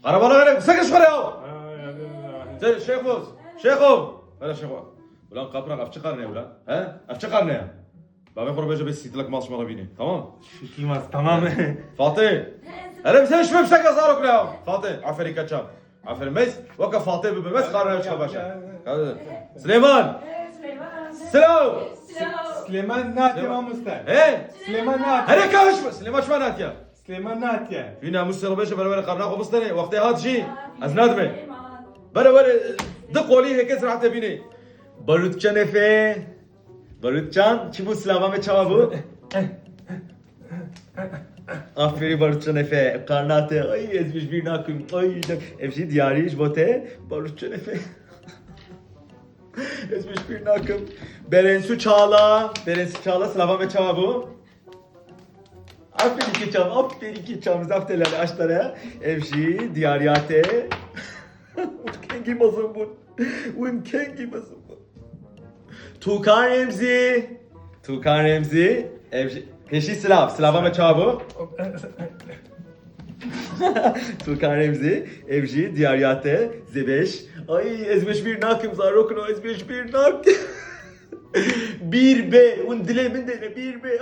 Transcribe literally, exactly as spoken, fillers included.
Qerebala gere, qise kir ji xwe re ya. Te, Şêxo, Şêxo. Hele Şêxo. Ulan Kaprak, ev çi qarne ulan? He? Ev çi qarne ya? Bavê xwe re bêje bê sîtilek mal şima re bînî. Tamam? Şikî mas, tamam. Fatih. Hele bize şime bize gazarok ne ya? Fatih, aferî keçam. Aferî, mez, weke Fatih bibe, mez qarne çika baş e. Silêman. Silêman. Silav. Silêman natiye mamoste. He? Silêman natiye. Hele kaş mı? Silêman şima natiye. Silêman natiye. Wî namusê re bêje, bere bere qarna xwe bistene, wextê hat jî, ez nadime. Bere bere, di qolî heke zirahte bînê. Barutçan Efe. Barutçan, çi bû, silava me çawa bû? Aferî Barutçan Efe, qarna te, ay ez ji bîr nakim, ay dem, ev jî diyarî ji bo te, Barutçan Efe. Ez ji bîr nakim. Berensu Çağla, Berensu Çağla, silava me çawa bû? Aferî keçam, aferî keçam, zaf te lale aştare. Ev jî diyariya te. Hûn kengî mezin bûn. Hûn kengî mezin bûn. Tukan Remzî. Tukan Remzî. Ev jî pêşî silav. Silava me çawa bû? Tukan Remzî. Ev jî diyariya te. Zêbeş. Ay, ez ji bîr nakim, zarokino, ez ji bîr nakim. Bîr be. Hûn dilê min de ne, bîr be.